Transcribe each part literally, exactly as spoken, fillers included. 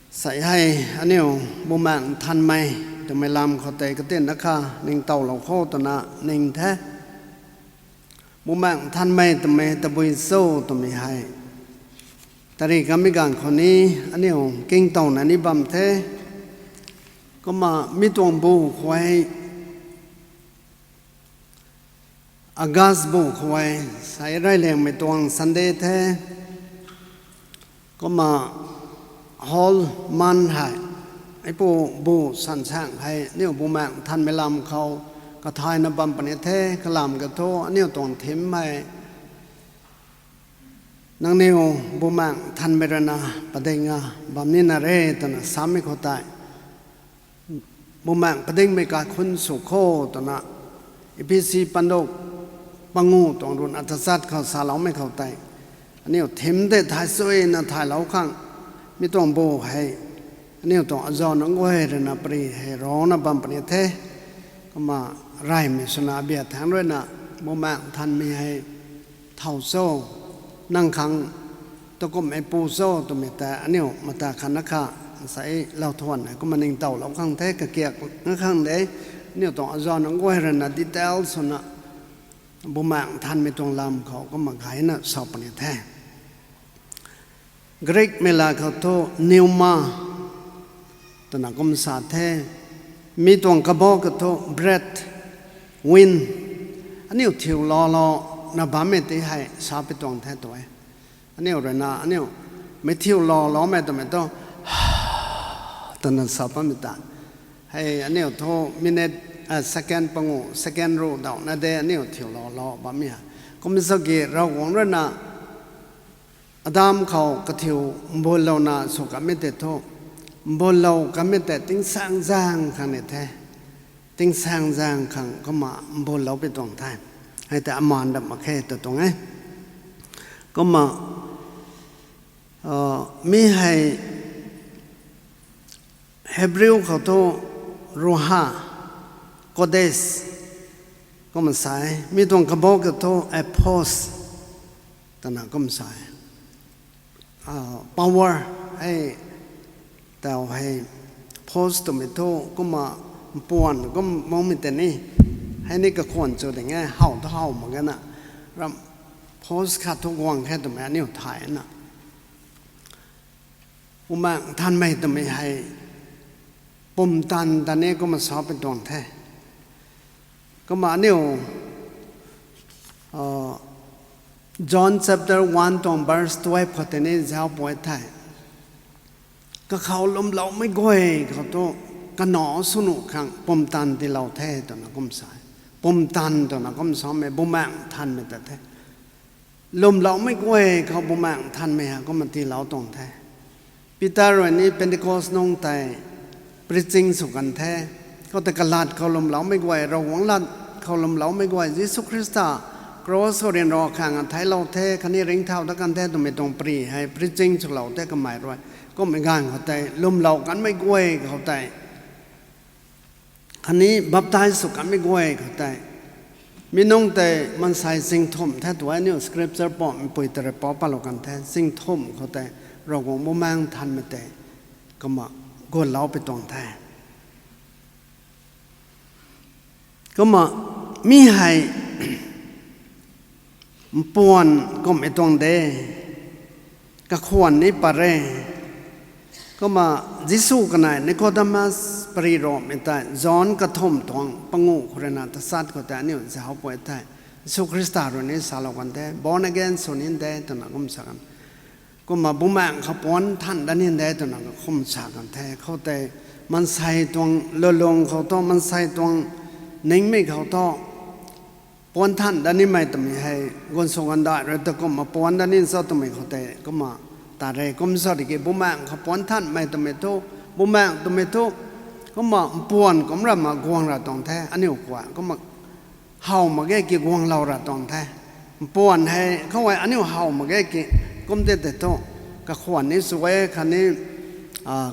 Sei hei aniu Bumaengh Nthanmei twmei lam khou tei katinna kha ningtowlou kho twna ning the. Bumaengh Nthanmei twmei tabui cho twmei hei tari kamei ganv khou ni aniu kingtowna ni bam the. Kumna mi tuang bu khou hei August bu khou hei sei reyliangmei tuang Sunday the. Kumna whole month hei, ipu bu sansaeng hei aniu Bumaengh Nthanmei lam khou kathayna bam puni the. Kalam kathu aniu tuang theme hei nangniw Bumaengh Nthanmei ruina padinga bam nina re twna samei khou tei, Bumaengh padingmei kaikhunc sw kho twna Ephesi panduk pangu tuang ruhna tachat khou saloumei khou tei, aniu theme tei thay suina thaylou khang, mi tuang bu hei aniu tuang azanc nunc guay ruina pary hei rana bam puni the. Kumna reymei swna abia thaengc ruina Bumaengh Nthanmei hei thow cho, nang khang takumhmei pu cho twmei tei aniu mata khatna kha sei lou thuan hei kumna ningtowlou khang the, kakiak na khang de. Aniu tuang azanc nunc guay ruina detail swna Bumaengh Nthanmei tuang lam khou kumna gayna sa puni the. Greekmei la khou thu pneuma twna kum sa the. Mi tuang kabau khou thu breath, wind, aniu thiu lou lou na bammei tei hei sa pi tuang the tw e. Aniu ruina aniu mi thiu lou loumei twmei thu twna sa bammei ta hei aniu thu minute, second pangu, second ruh dawna de aniu thiu lou lou bammei hei. Kum sa ki Ravguangc ruina Adam khou kathiu mbullouna sw kamei tei thu, mbullou kamei tei tingsaengzaeng khang ni the. Tingsaengzaeng khang kumna mbullou pi tuang the. Hei tei amaan dam mak khe tw tuang e. Kumna mi hei Hebrew khou thu ruach kodesh kumna sa e, mi tuang kabau khou thu a force twna kum sa e. Power hei tau hei force twmei thu kumna mpuan kum makmei tei ni, hei ni kakhwan chu ding e, how thu how mak ge na, ram force khat thu guang khe twmei aniu thay na. Bumaengh Nthanmei twmei hei pumtan ta ni kumna sa pi tuang the. Kumna aniu John chapter one tuang verse twelve khou tei ni zauc pui the. Kakhou lwmloumei guay khou thu kanac swnuh khang pumtan tiilou the twna kum sa e. Pumtan twna kum samei Bumaengh Nthanmei ta the. Lwmloumei guay khou Bumaengh Nthanmei hei kumna tiilou tuang the. Peter rui ni Pentecost nungc tei preaching sw kan the. Khoutei kalat khou lwmloumei guay, Ravguangc lat khou lwmloumei guay, Jisu Khrista cross khou ryanra khang theiclou the khatni ringcthau dat kan the twmei tuang pary hei preaching swlou the kamei rui. Kummei ganv khou tei lwmlou kanmei guay khou tei khatni baptize sw kanmei guay khou tei, mi nungc tei maansei chingthumh the tw e, aniu scripture pumhpui ta rui pou patlou kan the, chingthumh khou tei Ravguangc Bumaengh Nthanmei tei kumna guanlou pi tuang the. Kumna mi hei mpuan kummei tuang de, kakhwan ni pat re. Kumna Jisu kanei Nicodemus pary ramei tei John kathumh tuang pangu khou ruina tachat khou tei aniu zauc pui the. Jisu Khrista rui ni salou kan the, born again sw ni de twna kum sa kan. Kumna Bumaengh khou puanc than dat ni de twna kum sa kan the. Khoutei maansei tuang lulung khou thu, maansei tuang ningmei khou thu puanc than dat nimei twmei hei guan sw gandai rui ta kumna puanc dat ni cho twmei khou tei kumna ta re. Kum sa tiki Bumaengh khou puanc thanmei twmei thu, Bumaengh twmei thu kumna mpuan kumc rana guang ra tuang the, aniu khwan kumna how mak ge ki guanglou ra tuang the. Mpuan hei khou hei aniu how mak ge ki, kum tei tei thu kakhwan ni sw e khatni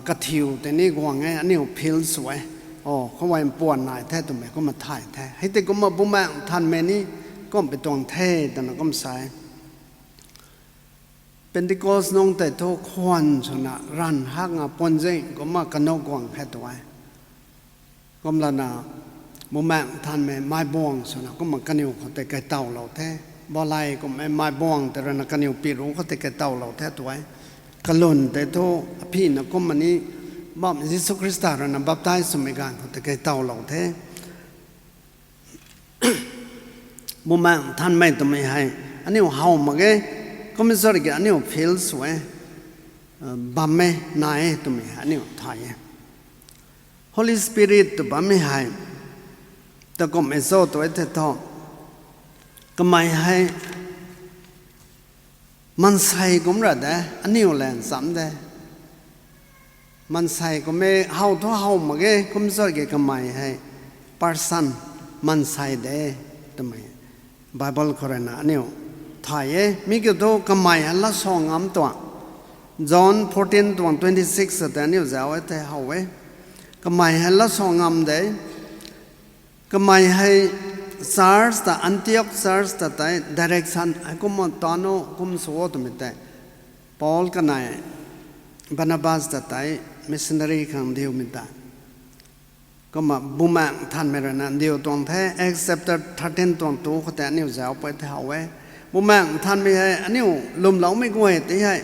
kathiu tei ni guang e, aniu feel sw e. O, khou hei mpuan nai the twmei kumna thay the. Hei tei kumna Bumaengh Nthanmei ni kum pi tuang the twna kum sa e. Pentecost nungc tei thu khwan swna ranv hakna puanzing kumna kanu guang khe tu e. Kumlana Bumaengh Nthanmei meibuang swna kumna kaniw khou tei kaitawlou the. Balei kummei meibuang tei rana kaniw piru khou tei kaitawlou the tu e. Kalwn tei thu aphina kumna ni bam Jisu Khrista rana baptize swmei ganv khou tei kaitawlou the. Bumaengh Nthanmei twmei hei aniu how mak ge, kum zauc ki aniu feel sw e, bam e, nai e twmei hei aniu thay e. Holy Spirit tw bammei hei takumhmei cho tu e the thu, kamei hei maansei kum ra de, aniu lan cham de. Maansei kum e, how thu how mak ge, kum zauc ki kamei hei person, maansei de twmei Bible khou rana aniu thay e. Mi kiu thu kamei hei latsa ngam tuang, John fourteen tuang twenty six tei aniu zauc e the how e. Kamei hei latsa ngam de. Kamei hei church ta, Antioch church ta tei direction hei kumna tan o, kum sw o twmei tei Paul kanei Barnabas ta tei missionary khang ndiumei ta kumna Bumaengh Nthanmei rana ndiu tuang the. Acts chapter thirteen tuang tu khou tei aniu zauc pui the how e. Bumaengh Nthanmei hei aniu lwmloumei guay tei hei,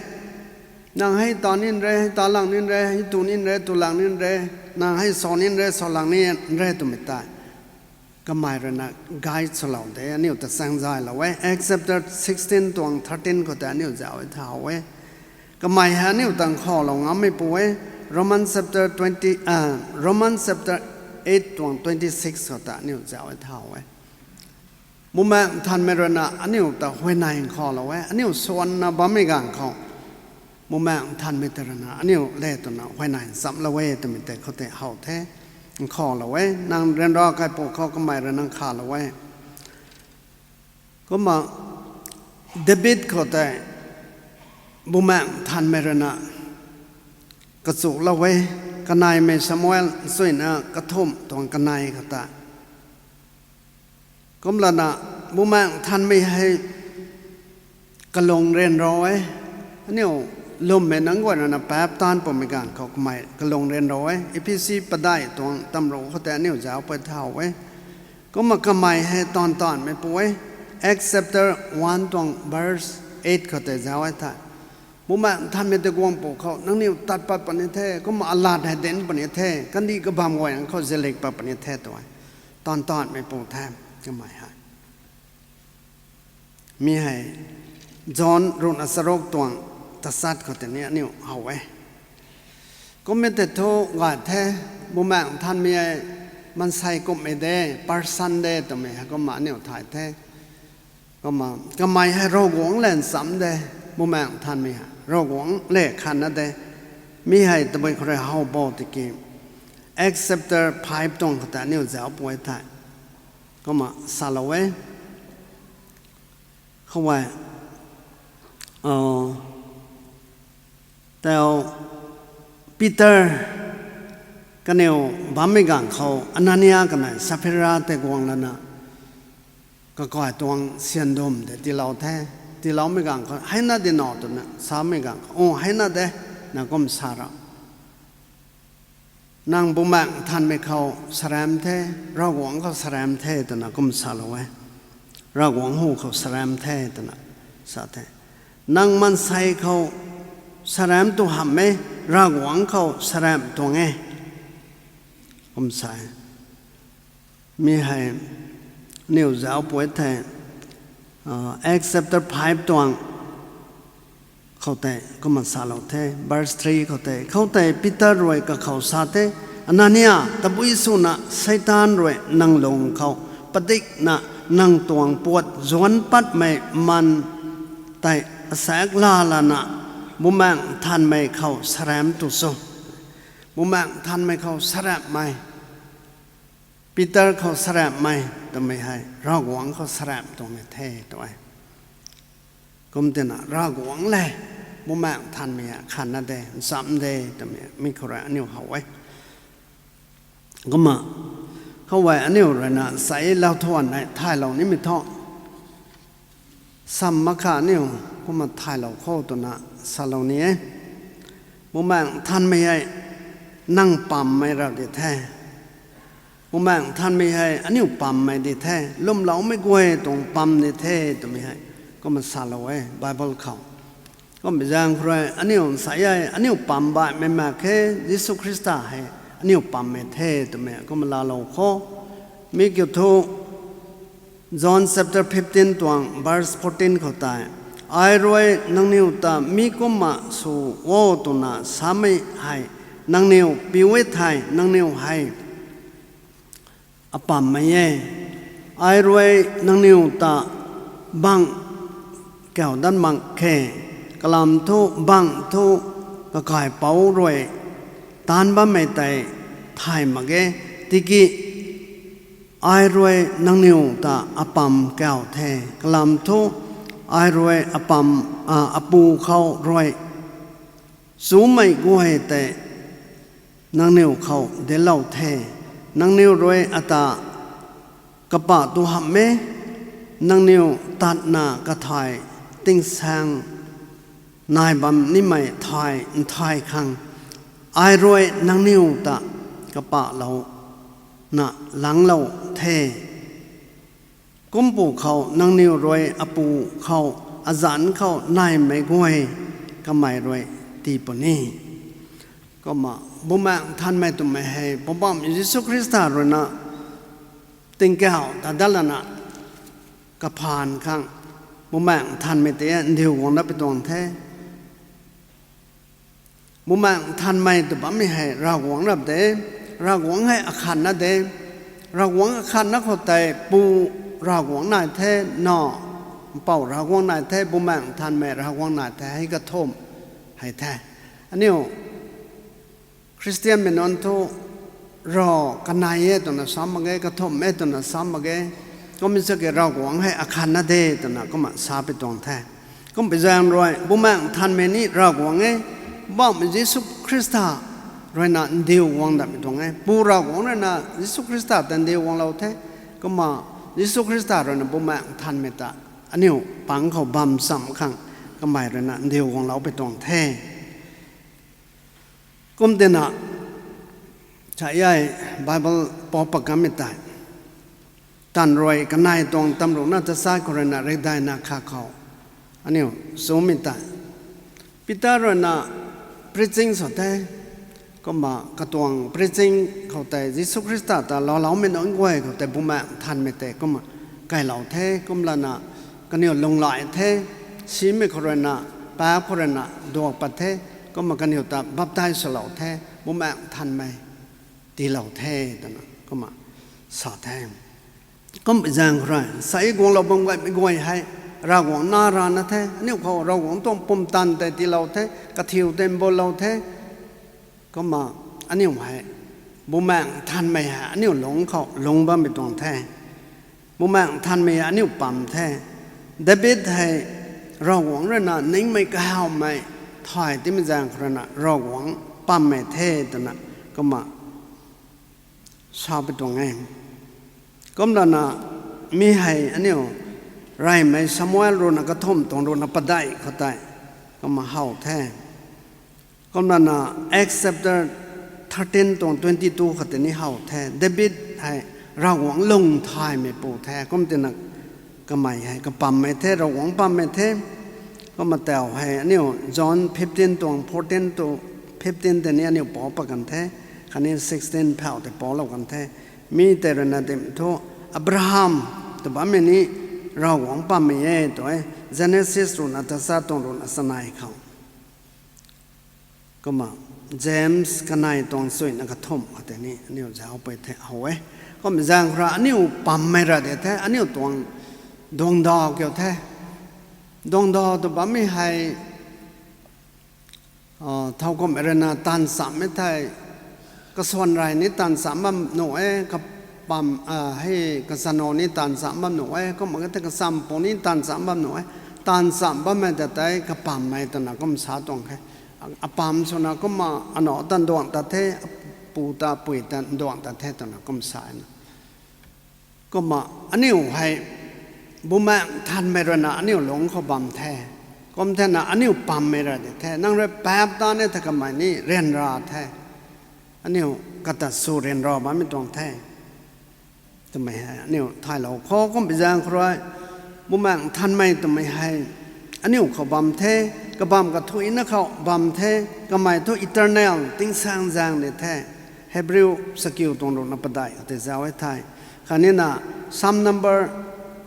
nang hei ta nin re, hei ta lang nin re, hei tu nin re, tu lang nin re, nang hei sa nin re, sa lang nin re twmei tei kamei rana guide swlou de, aniu ta chaengzaylou e. Acts chapter sixteen tuang thirteen khou tei aniu zauc e the how e. Kamei hei aniu ta nkhavlou ngammeipu e. Roman chapter twenty, Roman chapter eight tuang twenty six khou ta aniu zauc e the how e. Bumaengh Nthanmei rana aniu ta huayney nkhavlou e, aniu swanna bammei ganv khou Bumaengh Nthanmei ta rana aniu le twna huayney nchamlou e twmei tei khou tei how the, nkhavlou e. Nang ryanra kaipu khou kamei rana nkhavlou e. Kumna David khou tei Bumaengh Nthanmei rana kachulou e, kaneimei Samuel chuyna kathumh tuang kanei khou ta. Kumlana Bumaengh Nthanmei hei kalung ryanra e. Aniu lwmmei nunc guay rana paap taanc pwmei ganv khou kamei kalung ryanra e. Ephesi padeih tuang tamru khou tei aniu zauc pui the how e. Kumna kamei hei taanv taanmeipu e. Acts chapter one tuang verse eight khou tei zauc e the. Bumaengh Nthanmei ta guang pwkhou nangniw tat pat puni the, kumna alat hei dinc puni the, kandih kabamv guay khou zilik pat puni the tw e. Taanv taanmeipu the kamei hei. Mi hei John ruhna charuk tuang tachat khou tei ni aniu how e. Kummei tei thu gay the, Bumaengh Nthanmei hei maansei kumhmei de, person de twmei hei kumna aniu thay the. Kumna kamei hei Ravguangc le ncham de, Bumaengh Nthanmei hei Ravguangc le khatna de. Mi hei tabui khou rui how bo tiki Acts chapter five tuang khou tei aniu zauc pui the. Kumna salou e. Khou e, tau Peter kaniw bammei ganv khou Anania kanei Saphira tei guang lana kakai tuang syandum tei tiilou the. Tiiloumei ganv khou heina di no twna samei ganv khou, o, heina de, na kum sa ra. Nang Bumaengh Nthanmei khou saram the, Ravguangc khou saram the twna kum salou e. Ravguangc hu khou saram the twna sa the. Nang maansei khou saram tu hamh e, Ravguangc khou saram tuang e, kum sa e. Mi hei aniu zauc pui the, Acts chapter five tuang khou tei kumna salou the, verse three khou tei, khoutei Peter rui kakhou sa the, Anania, tabui swna Seitaan rui nang lung khou padikna nang tuang puat zuanc patmei man tei asaekc laa lana Bumaengh Nthanmei khou saram tu cho. Bumaengh Nthanmei khou saramhmei, Peter khou saramhmei twmei hei Ravguangc khou saramh tuang e the tw e. Kum tina Ravguangc le Bumaengh Nthanmei hei khatna de, ncham de twmei mi khou rui aniu how e. Kumna khou e aniu ruina sai lau thuan e thaylou nimei thu, sam makha aniu kumna thaylou kho twna salou ni e. Bumaengh Nthanmei hei nang pammei ra di the. Bumaengh Nthanmei hei aniu pammei di the, lwmloumei guay tuang pam di the twmei hei kumna salou e Bible khou. Kumna zaeng khou rui aniu nsai e, aniu pam baihmei mak khe, Jisu Khrista hei aniu pammei the twmei kumna laalou kho. Mi kiu thu John chapter fifteen tuang verse fourteen khou tei, ai rui nangniw ta mi kumna sw o twna samei hei nangniw piu e thei nangniw hei apammei e. Ai rui nangniw ta bangh kau dat mak khe, kalam thu bangh thu kakaipouc rui taanc bammei tei thay mak ge, tiki ai rui nangniw ta apam kau the, kalam thu ai rui apam, a, Apu khou rui chumei guay tei nangniw khou dinclou the. Nangniw rui ata kapah tu hamh e, nangniw tatna kathai tingsaeng nai bam nimei thay nthai khang ai rui nangniw ta kapahlou na langlou the. Kumpu khou nangniw rui Apu khou, azanc khou naimei guay kamei rui tii puni. Kumna Bumaengh Nthanmei twmei hei Poubauhmei Jisu Khrista ruina tingkauh ta dat lana kaphaan khang Bumaengh Nthanmei tei ndiu guang dat pui tuang the. Bumaengh Nthanmei tw bammei hei Ravguangc rap de, Ravguangc hei akhatna de. Ravguangc akhatna khou tei Pu Ravguangc nai the, Nac Mpouh Ravguangc nai the, Bumaengh Nthanmei Ravguangc nai the, hei kathumh hei the. Aniu Khristianmei nunc thu Rav kanei e twna sa mak ge, kathumh e twna sa mak ge. Kummei saki Ravguangc hei akhatna de twna kumna sa pui tuang the. Kumpui zaeng rui Bumaengh Nthanmei ni Ravguangc e, Poubauhmei Jisu Khrista ruina ndiu guang dat pui tuang e. Pu Ravguangc ruina Jisu Khrista ta ndiu guanglou the. Kumna Jisu Khrista ruina Bumaengh Nthanmei ta aniu pang khou bam cham khang kamei ruina ndiu guanglou pui tuang the. Kum tina, sa e, Bible pou pat kanmei tei, Taanv rui kanei tuang tamruhna tachat khou ruina rikdaihna khat khou aniu chumei tei, Peter ruina preaching sw the. Kumna katuang preaching khou tei Jisu Khrista ta laaloumei nunc guay khou tei Bumaengh Nthanmei tei kumna kailou the. Kumlana kaniw lunghlaic the, simei khou ruina, paap khou ruina duak pat the. Kumna kaniw ta baptize swlou the, Bumaengh Nthanmei tiilou the twna kumna sa the. Kumpui zaeng khou rui sa e, guanglou bam gaymei guay hei Ravguangc na rana the, aniu khou Ravguangc tuang pumtan tei tiilou the, kathiu tei mbulou the. Kumna aniu hei Bumaengh Nthanmei hei aniu lungc khou lungc bammei tuang the. Bumaengh Nthanmei hei aniu pam the. David hei Ravguangc ruina ningmei kahawmei thay timei zaeng khou ruina Ravguangc pammei the twna kumna sa pui tuang e. Kumlana mi hei aniu Reymei Samuel ruina kathumh tuang ruina padeih khou tei kumna how the. Kumlana Acts chapter thirteen tuang twenty two khou tei ni how the. David hei Ravguangc lung thaymeipu the. Kum tina kamei hei kapammei the, Ravguangc pammei the. Kumna tau hei aniu John fifteen tuang fourteen to fifteen tei ni aniu pou pat kan the. Khatni sixteen phau tei poulou kan the. Mi tei ruina dim thu, Abraham tw bammei ni Ravguangc pammei e tw e. Genesis ruina tachat tuang ruina chanei khou. Kumna James kanei tuang suina kathumh khou tei ni aniu zauc pui the how e. Kumna zaeng khou rui aniu pammei ra di the, aniu tuang duangdaw kiu the. Duangdaw tw bammei hei, a, thowkumhmei ruina taanv chammei thei, kasuan rey ni taanv cham bam nuh e, kapam, a, hei kachanu ni taanv cham bam nuh e, kumna ka tei kachampu ni taanv cham bam nuh e, taanv cham bammei ta tei kapammei twna kum sa tuang khe. Apam swna kumna anac ta nduang ta the, apu ta apui ta nduang ta the twna kum sa na. Kumna aniu hei Bumaengh Nthanmei ruina aniu lungc khou bam the. Kum thena aniu pammei ra di the. Nang rui paap ta ni the kamei ni ryanra the. Aniu kata sw ryanra bammei tuang the. Twmei hei aniu thaylou khou kum bi zaeng khou rui, Bumaengh Nthanmei twmei hei aniu khou bam the, kabam kathuicna khou bam the, kamei thu eternal, tingsaeng zaeng di the. Hebrew sakiu tuang ruhna padeih khou tei zauc e the. Khatni na Psalm number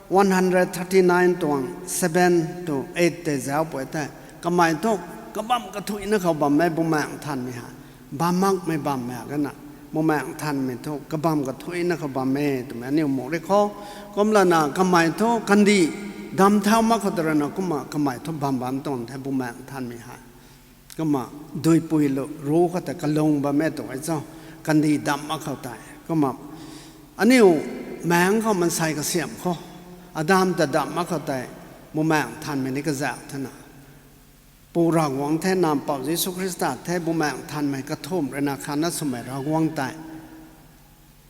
one hundred thirty-nine tuang seven to eight tei zauc pui the. Kamei thu kabam kathuicna khou bam e Bumaengh Nthanmei hei. Bam makmei bammei kana, Bumaengh Nthanmei thu kabam kathuicna khou bam e twmei aniu mu ri khou. Kumlana kamei thu kandih damc thau mak khou ta rana kumna kamei thu bam bam tuang the Bumaengh Nthanmei hei. Kumna duipui lu ru khou ta kalung bam e tu e cho, kandih damc mak khou tei. Kumna aniu maengc khou mansei kasiamh khou, Adam ta damc mak khou tei, Bumaengh Nthanmei ni kazauh thena. Pu Ravguangc the, Nac Mpouh Jisu Khrista the, Bumaengh Nthanmei kathumh ruina khatna swmei Ravguangc tei.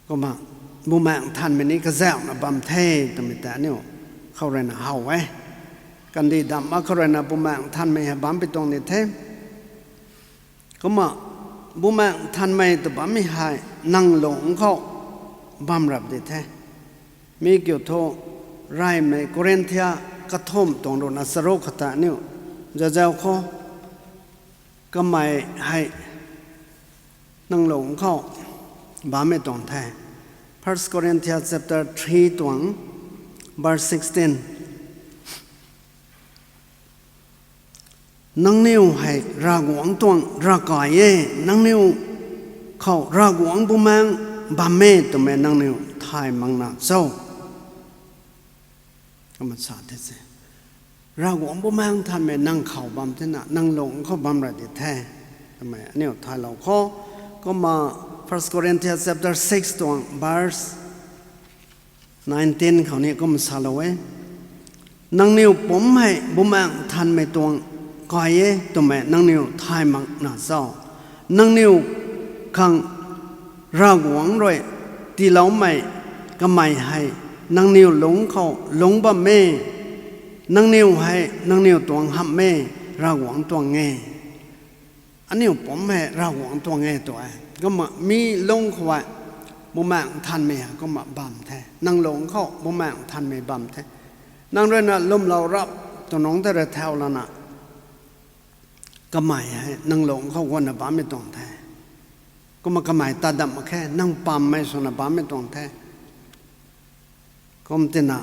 Kumna Bumaengh Nthanmei ni kazauhna bam the twmei tei aniu khou ruina how e. Kandih damc mak khou ruina Bumaengh Nthanmei hei bam pi tuang ni the. Kumna Bumaengh Nthanmei tw bammei hei nang lungc khou bam rap di the. Mi kiu thu, reymei Korinthia kathumh tuang ruhna charuk khou ta aniu zazau khou, kamei hei nang lungc khou bammei tuang the. First Corinthians chapter three tuang verse sixteen. Nangniw hei Ravguangc tuang ravkai e, nangniw khou Ravguangc Bumaengh bam e twmei nangniw thay makna cho? Kumna sa the se. Ravguangc Bumaengh Nthanmei nang khou bam thena, nang lungc khou bam ra di the. Twmei aniu thaylou khou. Kumna First Corinthians chapter six tuang verse nineteen khou ni kum salou e. Nangniw pumc hei Bumaengh Nthanmei tuang kai e twmei nangniw thay makna cho? Nangniw khang Ravguangc rui tiiloumei kamei hei nangniw lungc khou lungc bam e. Nangniw hei nangniw tuang hamh e, Ravguangc tuang e. Aniu pumc hei Ravguangc tuang e tu e. Kumna mi lungc khou e Bumaengh Nthanmei hei kumna bam the. Nang lungc khou Bumaengh Nthanmei bam the. Nang ruina lwmlou rap tw nungc tei rui thau lana, kamei hei nang lungc khou guanna bammei tuang the. Kumna kamei tat dam mak khe, nang pammei swna bammei tuang the. Kum tina,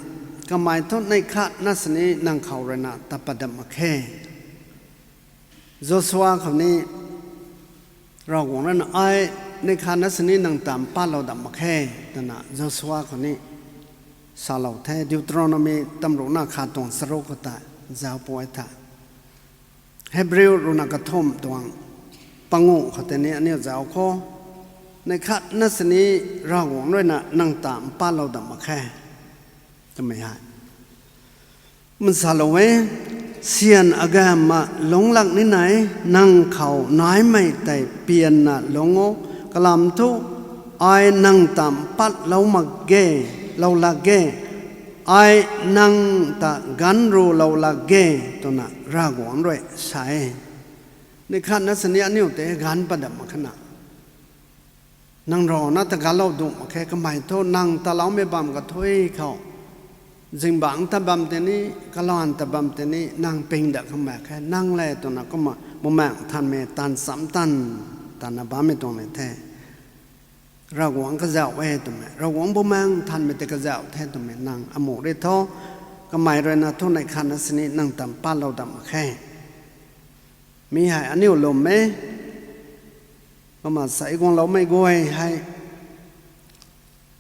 kamei thu neih khatna sini nang khou ruina tat pat dam mak khe. Joshua khou ni, Ravguangc ruina ai neih khatna sini nang ta mpatlou dam mak khe, twna Joshua khou ni salou the, Deuteronomy tamruhna khat tuang charuk khou ta zauc pui the. Hebrew ruhna kathumh tuang panguh khou tei ni aniu zauc khou, neih khatna sini Ravguangc ruina nang ta mpatlou dam mak khe, twmei hei. Kumna salou e, syan agamna lungc lak ni nai, nang khou naimei tei pianna lungc o, kalam thu, ai nang ta mpatlou mak ge, lou lak ge, ai nang ta ganv rulou lak ge, twna Ravguangc rui sa e. Neih khatna sini aniu tei ganv pat dam mak khana. Nang rana ta ganvlou dum mak khe, kamei thu nang taloumei bam kathuic khou, zingbangc ta bam tei ni, kalanv ta bam tei ni, nang ping dat khang mak khe, nang le twna kumna Bumaengh Nthanmei taanv cham taanv, tanna bammei tuang ni the. Ravguangc kazauh e twmei, Ravguangc Bumaengh Nthanmei tei kazauh the twmei nang amu ri tho, kamei ruina thu neih khatna sini nang ta mpatlou dam mak khe. Mi hei aniu lwm e. Kumna sa guangloumei guay hei,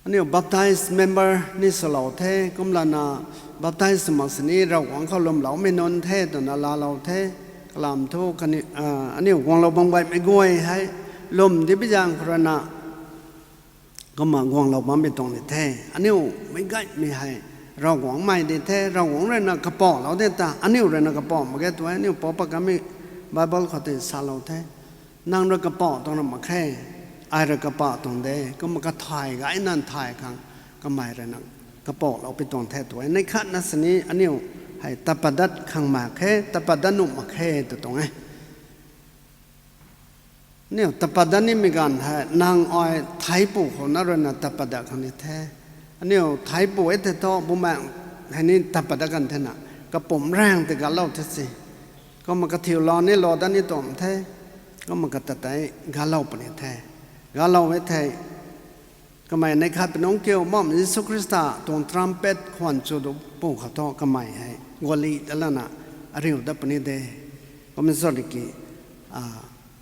aniu baptize member ni swlou the, kumlana baptize mak sini Ravguangc khou lwmloumei nunc the twna laalou the. Kalam thu kani, aniu guanglou bam gaymei guay hei, lwm di bi zaeng khou ruina, kumna guanglou bammei tuang ni the. Aniu meic gaymei hei Ravguangc mei di the, Ravguangc ruina kapauhlou de ta, aniu ruina kapauh mak ge tu e, aniu pou pat kamei Bible khou tei salou the. Nang rui kapauh tuang ra mak khe, ai rui kapauh tuang de, kumna kathay gayna nthay khang kamei ruina kapauhlou pi tuang the tu e. Neih khatna sini aniu hei tat pat dat khang mak khe, tat pat dat nuh mak khe tw tuang e. Aniu tat pat dat nimei ganv hei nang ai theipu khou na ruina tat pat dat khang ni the. Aniu theipu e the thu, bumaengh hei ni tat pat dat kan thena, kapumc raeng tei galou the si. Kumna kathiu lou ni lou dat ni tuang the. Kumna kata tei galou puni the. Galou e thei, kamei neih khat pui nungc kiu bam Jisu Khrista tuang trumpet khwan chu du pu khou thu kamei hei guali dat lana ariu dat puni de. Kumna zat ki, a,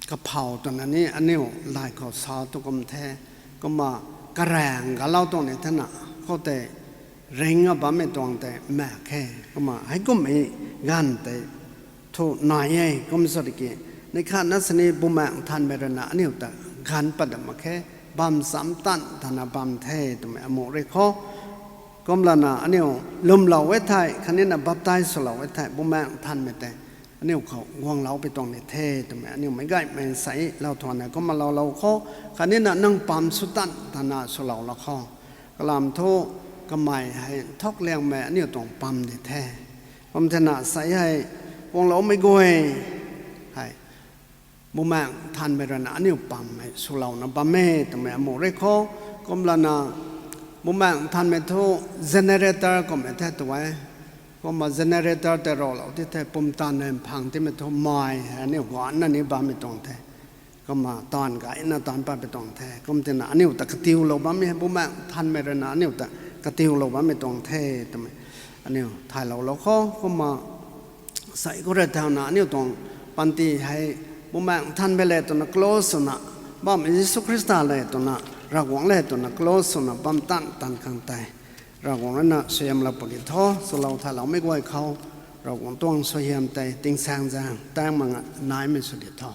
kaphau twna ni aniu lay khou sa tu kum the. Kumna karaeng galou tuang ni thena, khoutei ring a bammei tuang tei mak khe. Kumna heikummei ganv tei thu nai e, kum zat ki, neih khatna sini Bumaengh Nthanmei ruina aniu ta ganv pat dat mak khe, bam cham tan thana bam the twmei amu rui khou. Kumlana aniu lwmlou e thei, khatnina baptize swlou e thei, Bumaengh Nthanmei tei aniu khou guanglou pui tuang ni the twmei aniu meic gaymei nsei lou thuanna kumna loulou khou, khatnina nang pam sw tan thana swlou lou khou, kalam thu kamei hei nthuk liangmei aniu tuang pam di the. Kum thena sei hei guangloumei guay hei Bumaengh Nthanmei ruina aniu pam hei swlouna bam e twmei amu rui khou. Kumlana Bumaengh Nthanmei thu generator kummei the tu e. Kumna generator tei raclou ti the, pumtan nai phang timei thu mei hei aniu guanna ni bammei tuang the. Kumna taanv gayna taanc pat pui tuang the. Kum tina aniu ta katiulou bammei hei Bumaengh Nthanmei ruina aniu ta katiulou bammei tuang the twmei aniu thaylou lou khou. Kumna sei khou rui thauna aniu tuang panty hei Bumaengh Nthanmei le twna close swna, bam Jisu Khrista le twna, Ravguangc le twna close swna bam tan tan khang tei Ravguangc ruina suaihiamlou puni tho. Swlou thayloumei guay khou Ravguangc tuang suaihiam tei tingsaengzaeng taeng mak naimei sw di tho.